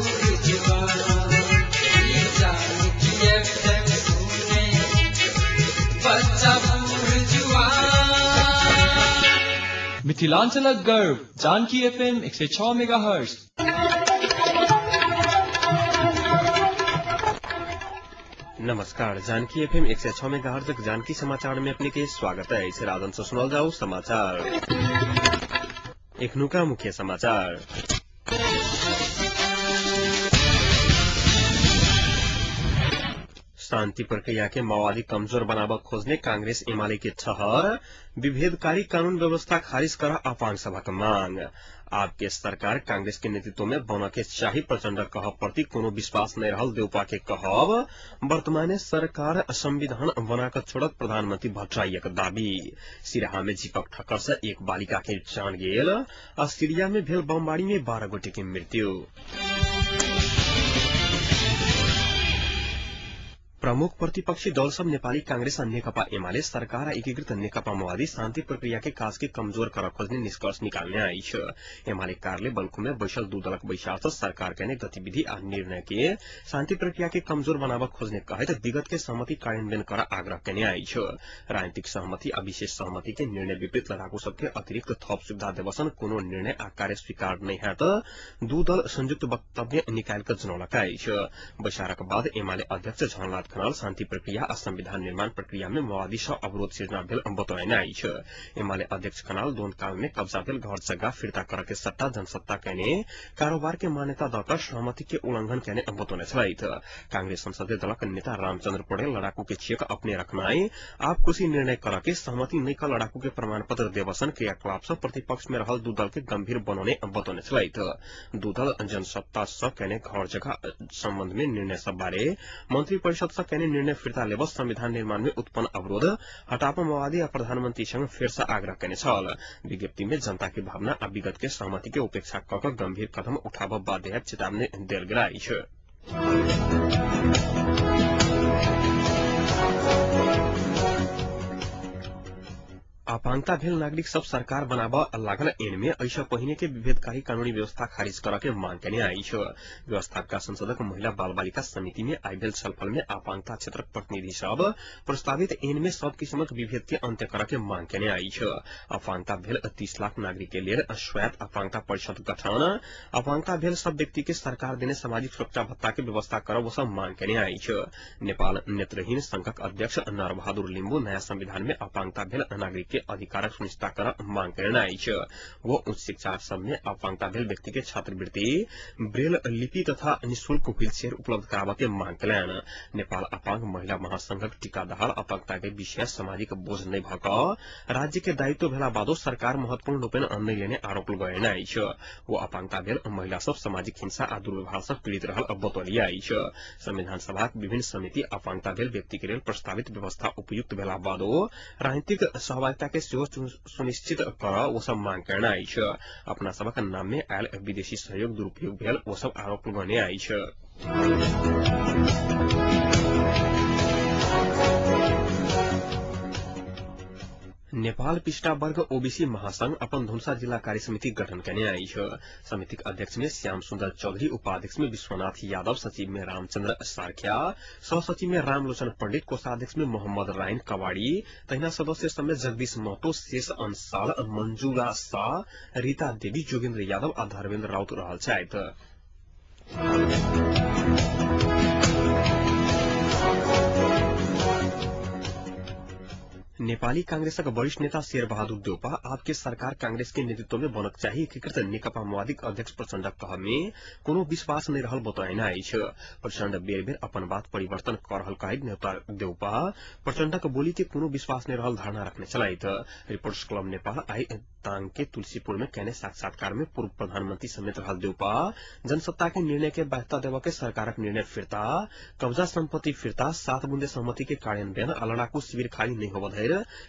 बूढ़ जुआन, ई जानकी एफएम सुने बच्चा बूढ़ जुआन। मिथिलांचलक गर्व जानकी एफएम 106 मेगाहर्ट्ज। नमस्कार, जानकी एफएम 106 मेगाहर्ट्ज जानकी समाचार में अपने के स्वागत है। इस राजन से सुनल जाओ समाचार। एखनुका मुख्य समाचार। शांति प्रक्रिया के माओवादी कमजोर बनाब खोज्ने कांग्रेस एमाले के ठहर, विभेदकारी कानून व्यवस्था खारिज कर अपांग सभा के मांग। आपके सरकार कांग्रेस के नेतृत्व में बन के चाही प्रचण्ड कहब प्रति कोनो विश्वास नहीं रहल देउपा के कहब। वर्तमान सरकार संविधान बनाकर छोड़त प्रधानमंत्री भट्टराईक दावी। सिराहा में जीपक ठक्कर से एक बालिका के जान गेल आ सीरिया में भेल बमबारी में 12 गोटे के मृत्यु। प्रमुख प्रतिपक्षी दल सब नेपाली कांग्रेस आ नेकपा एमाले सरकार आ एकीकृत नेकपा माओवादी शान्ति प्रक्रिया के काज के कमजोर कर खोज्ने निष्कर्ष निकाल्ने अछि। एमाले कार्यालय बल्खु में बैसल दू दलक बैसार से सरकार केने गतिविधि आ निर्णय के शान्ति प्रक्रिया के कमजोर बनाब खोज्ने कहैत विगत के सहमति कार्यान्वयन कर आग्रह केने अछि। राजनीतिक सहमति आ विशेष सहमति के निर्णय विपरीत लड़ाकू सबके अतिरिक्त थप सुविधा देवसन कोनो निर्णय आ कार्य स्वीकार नै हैत दू दल संयुक्त वक्तव्य निकाल क जनौलक अछि। बैसारक बाद एमाले अध्यक्ष झलनाथ खनाल शान्ति प्रक्रिया आ संविधान निर्माण प्रक्रिया में माओवादी सँ अवरोध सिर्जना भेल बतौने अछि। एमाले अध्यक्ष खनाल द्वन्द्वकाल में कब्जा भेल घर जग्गा फिर्ता कर के सट्टा जनसत्ता कैने कारोबार के मान्यता दकर सहमति के उल्लंघन कैने बतौने छलथि। कांग्रेस संसदीय दलक नेता रामचंद्र पौडेल लड़ाकू के चेक अपने रखनाई आप खुशी निर्णय कर के सहमति नै क लड़ाकू के प्रमाण पत्र देवसन क्रियाकलाप सँ प्रतिपक्ष में रहल दू दल के गंभीर बनौने बतौने छलथि। दू दल जनसत्ता सँ कैने घर जग्गा सम्बन्ध में निर्णय सब बारे मंत्री परिषद सँ कैने निर्णय फिर्ता लेब संविधान निर्माण में उत्पन्न अवरोध हटाप माओवादी आ प्रधानमंत्री संग फेर से आग्रह केने छल। विज्ञप्ति में जनता के भावना आ विगत के सहमति के उपेक्षा क क गंभीर कदम उठाब बाध्य चेतावनी देल गेल अछि। अपांगता भेल नागरिक सब सरकार बनाब लागल एन में ऐसा पहिने के विभेदकारी कानूनी व्यवस्था खारिज कर के मांग केने अछि। व्यवस्थापिका संसदक महिला बाल बालिका समिति में आइ भेल छलफल में अपांगता क्षेत्रक प्रतिनिधि सब प्रस्तावित एन में सब किसिमक विभेद के अंत्य कर के मांग केने अछि। अपांगता भेल 30 लाख नागरिक के लेल स्वायत्त अपांगता परिषद गठन, अपांगता भेल सब व्यक्ति के सरकार देने सामाजिक सुरक्षा भत्ता के व्यवस्था करब सब मांग केने अछि। नेपाल नेत्रहीन संघक अध्यक्ष नरबहादुर लिम्बू नयाँ संविधान में अपांगता भेल नागरिक के अधिकारक सुनिश्चित कर मांग करना अछि। वो उच्च शिक्षा सब में अपांगता भेल व्यक्ति के छात्रवृत्ति, ब्रेल लिपि तथा निःशुल्क व्हीलचेयर उपलब्ध कराब के मांग कयलनि। नेपाल अपांग महिला महासंघक टीका दाहाल अपांगता के विषय सामाजिक बोझ नहि भ क राज्य के दायित्व भेला बादो सरकार महत्वपूर्ण रूपेण नहि लेने आरोप लगेने अछि। वो अपांगता भेल महिला सब सामाजिक हिंसा आ दुर्व्यवहार सँ पीड़ित रहल बतौलिया अछि। संविधान सभाक विभिन्न समिति अपांगता भेल व्यक्ति के लेल प्रस्तावित व्यवस्था उपयुक्त भेला बादो राजनीतिक सहभागिता के सेहो सुनिश्चित कर ओ सब मांग करना अछि। अपना सबक नाम में आयल विदेशी सहयोग दुरुपयोग भेल ओ सब आरोप लगने अछि। नेपाल पिछड़ा वर्ग ओबीसी महासंघ अपन धुनसा जिला कार्य समिति गठन केने अछि। समितिक अध्यक्ष में श्याम सुन्दर चौधरी, उपाध्यक्ष में विश्वनाथ यादव, सचिव में रामचंद्र सारख्या, सहसचिव में रामलोचन पंडित, कोषाध्यक्ष में मोहम्मद राइन कवाड़ी, तहिना सदस्य सब में जगदीश महतो, शेष अंसाल, मंजूला शाह, रीता देवी, जोगेन्द्र यादव आ धर्मेन्द्र राउत रहल छथि। नेपाली कांग्रेसक वरिष्ठ नेता शेरबहादुर देउपा आपके सरकार कांग्रेस के नेतृत्व में बनक चाही एकीकृत नेकपा माओवादीक अध्यक्ष प्रचण्डक कहब में कोनो विश्वास नहि रहल बतौने अछि। प्रचण्ड बेर बेर अपन बात परिवर्तन क रहल कहैत नेता देउपा प्रचण्डक बोली के कोनो विश्वास नहि रहल धारणा रखने छलथि। रिपोर्टर्स क्लब नेपाल आइ दाङ के तुलसीपुर में केने साक्षात्कार में पूर्व प्रधानमंत्री समेत रहल देउपा जनसत्ता के निर्णय के बाध्यता देव के सरकारक निर्णय फिर्ता, कब्जा सम्पत्ति फिर्ता, 7 बुँदे सहमति के कार्यान्वयन आ लड़ाकू शिविर खाली नहि होब धरि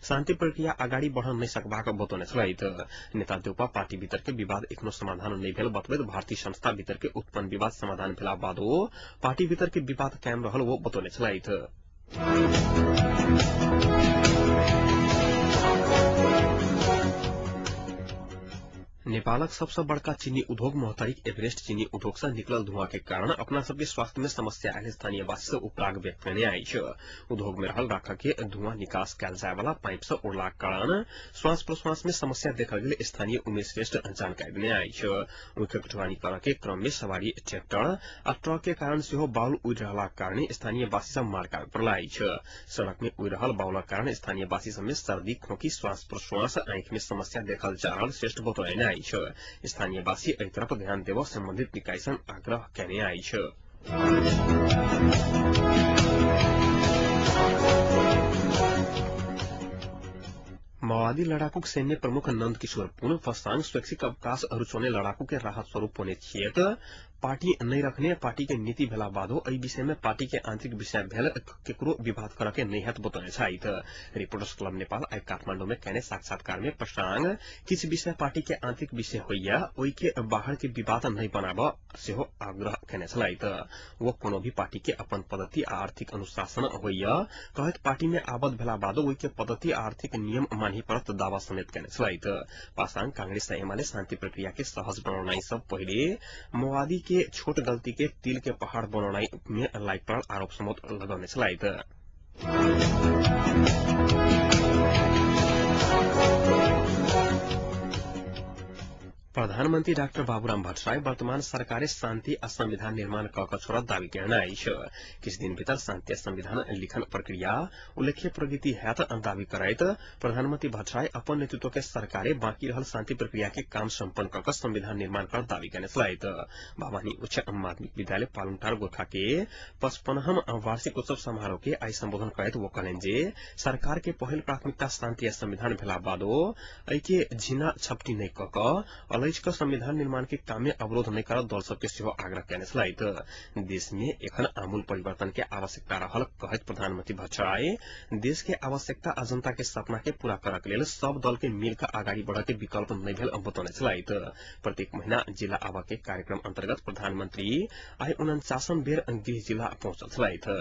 शान्ति प्रक्रिया अगाडि बढ़न नहि सकबाक बतौने छलथि। नेता देउपा पार्टी भीतर के विवाद एखनो समाधान नहि भेल बतबैत भारतीय संस्था भीतर के उत्पन्न विवाद समाधान भेला बादो पार्टी भीतर के विवाद कायम रहल वो बतौने छलथि। नेपालक सबसँ बड़का चीनी उद्योग महोत्तरीक एभरेस्ट चीनी उद्योग से निकलल धुआं के कारण अपना सबके स्वास्थ्य में समस्या आयल स्थानीयवासी से उपराग व्यक्त करने अछि। उद्योग में रहल राख के धुआं निकास कैल जाय वाला पाइप से उड़लाक कारण श्वास प्रश्वास में समस्या देखल गेल स्थानीय उमेश श्रेष्ठ जानकारी देने अछि। ऊखक ढुवानी करऽ के क्रम में सवारी ट्रैक्टर आ ट्रक के कारण सेहो बाउल उड़ि रहलाक कारण स्थानीयवासी सब मार खाए पड़ल अछि। सड़क में उड़ि रहल बाउलक कारण स्थानीयवासी सब में सर्दी, खोंखी, श्वास प्रश्वास, आंखि में समस्या देखल जा रहल श्रेष्ठ बतौने अछि। स्थानीयवासी एहि तरफ ध्यान देबऽ संबंधित निकाय सँ आग्रह केने अछि। माओवादी लड़ाकूक सैन्य प्रमुख नंद किशोर पुन फसांग स्वैच्छिक अवकाश रुचौने लड़ाकू के राहत स्वरूप होने छियत पार्टी नहीं रखने पार्टी के नीति भेला बादो एहि विषय में पार्टी के आंतरिक विषय भेल केकरो विवाद करऽ के नहीं हैत बतौने छथि। रिपोर्टर्स क्लब नेपाल आइ काठमांडू में केने साक्षात्कार में प्रसांग किछु विषय पार्टी के आंतरिक विषय होइया ओहि के बाहर के विवाद नहीं बनाबऽ सेहो आग्रह केने छलथि। वो कोनो भी पार्टी के अपन पद्धति आ आर्थिक अनुशासन होइया कहैत पार्टी में आबद्ध भेला बादो ओहि के पद्धति आ आर्थिक नियम मानही पड़त दावा समेत केने छलथि। पासांग कांग्रेस आ एमाले शान्ति प्रक्रिया के सहज बनौनाइ सँ पहिले माओवादी के छोट गलती के तिल के पहाड़ बनौनाइ में लागि पड़ल आरोप समेत लगौने छलथि। प्रधानमन्त्री डाक्टर बाबुराम भट्टराई वर्तमान सरकारे शान्ति आ संविधान निर्माण क कऽ छोड़त दावी केने अछि। किछु दिन भीतर शान्ति आ संविधान लिखन प्रक्रिया उल्लेख्य प्रगति हैत दावी करैत प्रधानमन्त्री भट्टराई अपन नेतृत्व के सरकारे बाँकी रहल शान्ति प्रक्रिया के काम सम्पन्न क कऽ संविधान निर्माण कर दावी केने छलथि। भवानी उच्च माध्यमिक विद्यालय पालुङटार गोर्खा के 55 वार्षिक उत्सव समारोह के आइ सम्बोधन करैत वो कहलनि जे सरकार के पहिल प्राथमिकता शान्ति आ संविधान भेला बादो एहि के झिना छपटी नहि क कऽ अलैझ कऽ संविधान निर्माण के काम में अवरोध नहि करत दल सबके सेहो आग्रह केने छलथि। देश में एखन आमूल परिवर्तन के आवश्यकता रहल कहैत प्रधानमन्त्री भट्टराई देश के आवश्यकता आ जनता के सपना के पूरा करऽ के लेल सब दल के मिल कऽ अगाडि बढ़ऽ के विकल्प नहि भेल बतौने छलथि। प्रत्येक महीना जिला आबऽ के कार्यक्रम अन्तर्गत प्रधानमन्त्री आइ 49 बेर गृह जिला पहुँचल छलथि।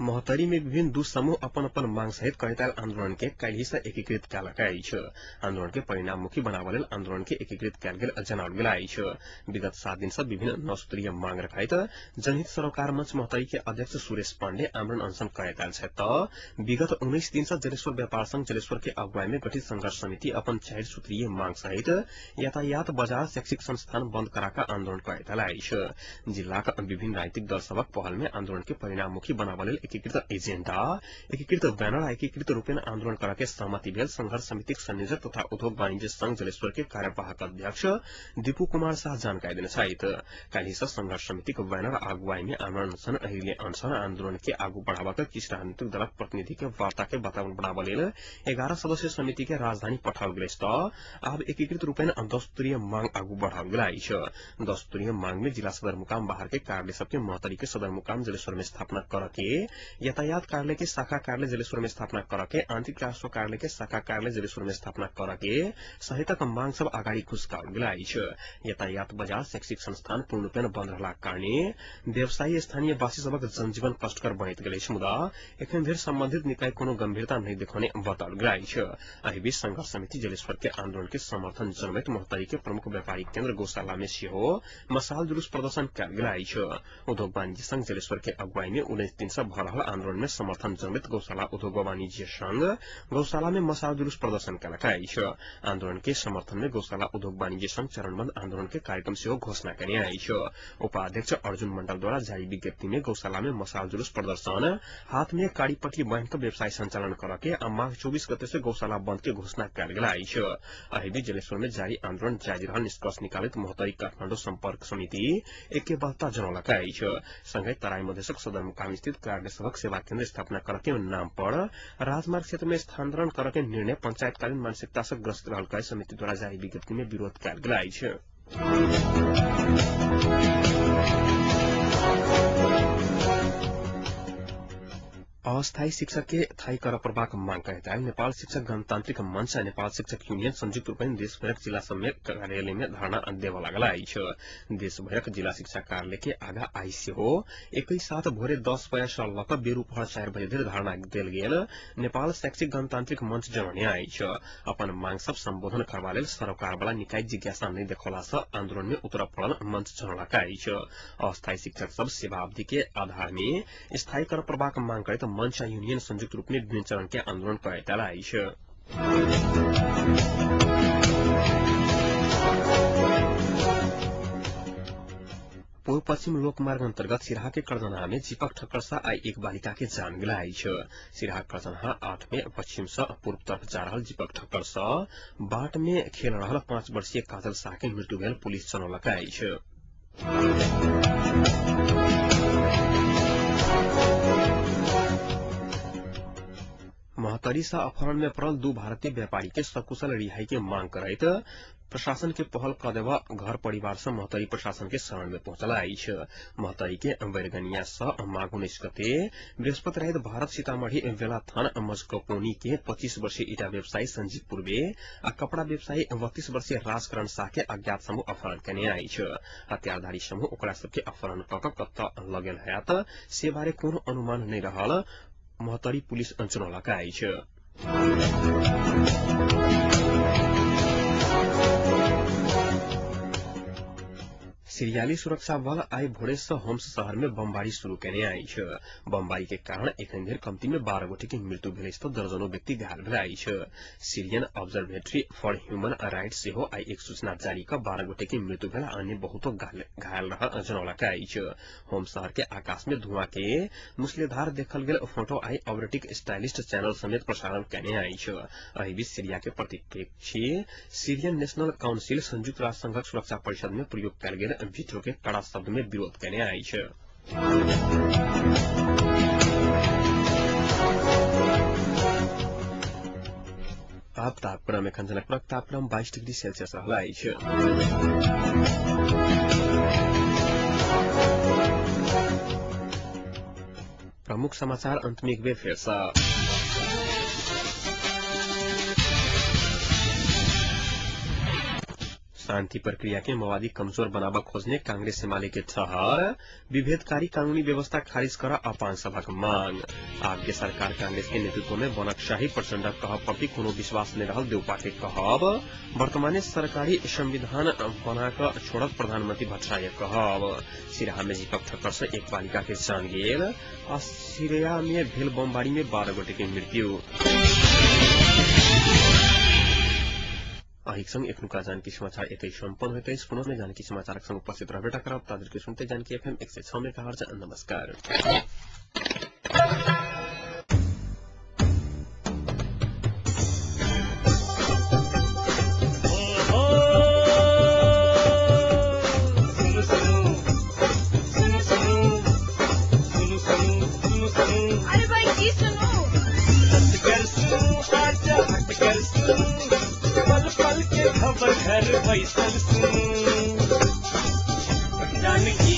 महोत्तरी में विभिन्न दू समूह अपन अपन मांग सहित करैत आयल आंदोलन के काल्हि से एकीकृत कयलक अछि। आंदोलन के परिणाममुखी बनाबऽ लेल आंदोलन के एकीकृत कयल गेल जनाओल गेल अछि। विगत 7 दिन से विभिन्न 9 सूत्रीय मांग रखैत जनहित सरोकार मंच महोत्तरी के अध्यक्ष सुरेश पाण्डे आमरण अनशन करैत आयल छथि त विगत 19 दिन से जलेश्वर व्यापार संघ जलेश्वर के अगुवाई में गठित संघर्ष समिति अपन 4 सूत्रीय मांग सहित यातायात, बजार, शैक्षिक संस्थान बंद करा कऽ आंदोलन करैत आयल अछि। जिलाक विभिन्न राजनीतिक दल सभक पहल में आंदोलन के परिणाममुखी बनाबऽ लेल एकीकृत एजेंडा, एकीकृत बैनर आ एकीकृत रूपेण आंदोलन करऽ के सहमति भेल संघर्ष समितिक संयोजक तथा उद्योग वाणिज्य संघ जलेश्वर के कार्यवाहक अध्यक्ष दीपू कुमार शाह जानकारी देने छथि। काल्हि सँ संघर्ष समितिक बैनर अगुवाई में आमरण अनशन, रिले अनशन आंदोलन के आगू बढ़ाबऽ के किछु राजनीतिक दलक प्रतिनिधि के वार्ता के वातावरण बनाबऽ लेल 11 सदस्यीय समिति के राजधानी पठाओल गेल अछि त आब एकीकृत रूपेण 10 सूत्रीय मांग आगू बढ़ाओल गेल अछि। 10 सूत्रीय मांग में जिला सदरमुकाम बाहर के कार्यालय सबके महोत्तरी के सदरमुकाम जलेश्वर में स्थापना करऽ के, यातायात कार्यालय के शाखा कार्यालय जलेश्वर में स्थापना करऽ के, आंतरिक राजस्व कार्यालय के शाखा कार्यालय जलेश्वर में स्थापना करऽ के सहितक मांग सब अगाडि घुसकाओल गेल अछि। यातायात, बजार, शैक्षिक संस्थान पूर्णरूपेण बंद रहलाक कारणे व्यवसायी स्थानीयवासी सभक जनजीवन कष्टकर बनैत गेल अछि, मुदा एखन धरि संबंधित निकाय कोनो गंभीरता नहि देखौने बताओल गेल अछि। एहि बीच संघर्ष समिति जलेश्वर के आंदोलन के समर्थन जनबैत महोत्तरी के प्रमुख व्यापारिक केन्द्र गौशाला में सेहो मसाल जुलूस प्रदर्शन कयल गेल अछि। उद्योग वाणिज्य संघ जलेश्वर के अगुवाई में 19 दिन से भऽ रहल आंदोलन में समर्थन जनबैत गौशाला उद्योग वाणिज्य संघ गौशाला में मसाल जुलूस प्रदर्शन कयलक अछि। आंदोलन के समर्थन में गौशाला उद्योग वाणिज्य संघ चरणबद्ध आंदोलन के कार्यक्रम सेहो घोषणा केने अछि। उपाध्यक्ष अर्जुन मंडल द्वारा जारी विज्ञप्ति में गौशाला में मसाल जुलूस प्रदर्शन, हाथ में कारी पट्टी बान्हि कऽ व्यवसाय संचालन करऽ के आ माघ 24 गते से गौशाला बंद के घोषणा कयल गेल अछि। एहि बीच जलेश्वर में जारी आंदोलन जारी रहल निष्कर्ष निकालैत महोत्तरी काठमाडौँ सम्पर्क समिति ऐक्यबद्धता जनौलक अछि। संगहि तराई मधेशक सदरमुकाम स्थित कार्यालय सभक सेवा केन्द्र स्थापना करऽ के नाम पर राजमार्ग क्षेत्र में स्थानांतरण करऽ के निर्णय पंचायतकालीन मानसिकता से ग्रस्त रहल कहि समिति द्वारा जारी विज्ञप्ति में विरोध कयल गेल अछि। अस्थायी शिक्षक के थाई कर पर्बाक मांग करैत आयल नेपाल शिक्षक गणतान्त्रिक मंच आ नेपाल शिक्षक यूनियन संयुक्त रूपमे देशभरक जिला सभमे कार्यालय में धरना देबऽ लागल अछि। देशभरक जिला शिक्षा कार्यालय के आगा आइ सेहो एकै साथ भोरे 10 बजे सँ लऽ कऽ बेरू पहर 4 बजे धरि धरना देल गेल नेपाल शैक्षिक गणतान्त्रिक मंच जनौने अछि। अपन मांग सब सम्बोधन करबा लेल सरोकार वाला निकाय जिज्ञासा नहि देखौला सँ आंदोलन में उतरऽ पड़ल मंच जनौलक अछि। अस्थायी शिक्षक सब सेवा अवधि के आधार में स्थायी कर पर्बाक मांग करैत मंच आ यूनियन संयुक्त रूप में विभिन्न चरण के आंदोलन करैत आयल अछि। पूर्व पश्चिम लोकमार्ग अंतर्गत सिराहा के करजनहा में जीपक ठक्कर से आई एक बालिका के जान गेल अछि। सिराहा करजनहा 8 में पश्चिम से पूर्व तरफ जा रहल जीपक ठक्कर से बाट में खेल रहल 5 वर्षीय काजल शाह के मृत्यु भेल पुलिस जनौलक अछि। महतरी से अपहरण में पड़ल 2 भारतीय व्यापारी के सकुशल रिहाई के मांग करैत प्रशासन के पहल क देवा घर परिवार से महतरी प्रशासन के शरण में पहुंचल अछि। महतरी के बैरगनिया से माघ 19 गते बृहस्पति राति भारत सीतामढ़ी बेला थान मजकपोनी के 25 वर्षीय ईटा व्यवसायी संजीव पूर्वे आ कपड़ा व्यवसायी 32 वर्षीय राजकरण शाह के अज्ञात समूह अपहरण केने अछि। हत्यारधारी समूह ओकरा सबके अपहरण क कऽ कतऽ लगेल हयत से बारे कोनो अनुमान नहि रहल महतरी पुलिस जनौलक अछि। सीरियाली सुरक्षा बल आई भोरे से होम्स शहर में बमबारी शुरू केने अछि। बमबारी के कारण एखन धरि कम्ती में 12 गोटे के मृत्यु भेल अछि तऽ दर्जनों व्यक्ति घायल भेल अछि। Syrian Observatory for Human Rights सेहो आई एक सूचना जारी कऽ 12 गोटे के मृत्यु भेल आ अन्य बहुतो घायल रहल जनौलक अछि। होम्स शहर के आकाश में धुआं के मूसलाधार देखल गेल फोटो आई अवरेटिक स्टाइलिस्ट चैनल समेत प्रसारण केने अछि। एहि बीच सीरिया के प्रतिपक्षी सीरियन नेशनल काउंसिल संयुक्त राष्ट्र संघक सुरक्षा परिषद में प्रयोग कयल गेल वीटो के कड़ा शब्द में विरोध केने अछि। आब तापक्रम एखन जनकपुरक तापक्रम 22 डिग्री सेल्सियस रहल अछि। प्रमुख समाचार अंत में एक बेर फेर सँ। शांति प्रक्रिया के माओवादी कमजोर बनाबऽ खोजने कांग्रेस एमाले के ठहर, विभेदकारी कानूनी व्यवस्था खारिज कर अपांग सभक मांग। आब के सरकार कांग्रेस के नेतृत्व में बनक शाही प्रचण्ड कहब प्रति कोनो विश्वास नहि रहल देउपा के कहब। वर्तमाने सरकारी संविधान बना कऽ छोड़त प्रधानमंत्री भट्टराई कहब। सिराहा में जीपक ठक्कर से एक बालिका के जान गेल आ सीरिया में भेल बमबारी में 12 गोटे के मृत्यु। अहिक संग एखनुका जानकी समाचार एतै सम्पन्न होइत अछि। पुनः जानकी समाचारक संग उपस्थित रहबे करब। ताधरि सुनते जानकी एफएम 106 मेगाहर्ज। नमस्कार। अरे भाई की सुनू, पल पल के खबर घर बैसल सुनू, जानकी